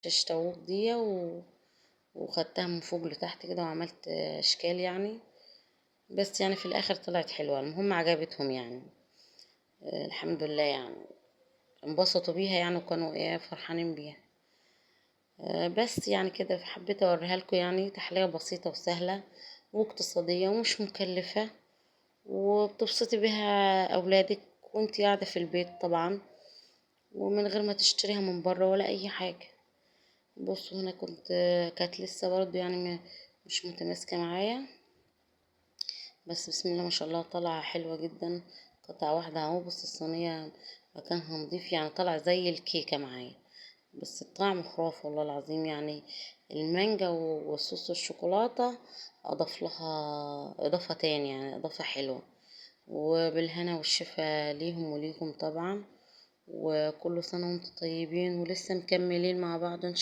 الشطاووق دي وخدتها من فوق لتحت كده وعملت اشكال يعني، بس يعني في الاخر طلعت حلوة. المهم عجبتهم يعني، الحمد لله يعني انبسطوا بيها يعني، وكانوا فرحانين بيها. بس يعني كده حبيت اوريها لكم يعني، تحلية بسيطة وسهلة واقتصادية ومش مكلفة، وبتبسطي بيها اولادك وانتي قاعدة في البيت طبعا، ومن غير ما تشتريها من بره ولا اي حاجة. بصوا هنا كانت لسه برضو يعني مش متماسكة معايا، بس بسم الله ما شاء الله طالعة حلوة جدا. قطعة واحدة اهو. بص الصينية مكانها نضيف يعني، طالعة زي الكيكة معايا، بس الطعم خرافي والله العظيم يعني. المانجا وصوص الشوكولاتة اضاف لها اضافة تاني يعني، اضافة حلوة. وبالهنا والشفا ليهم وليكم طبعا، وكل سنة وانتم طيبين، ولسه مكملين مع بعض ان شاء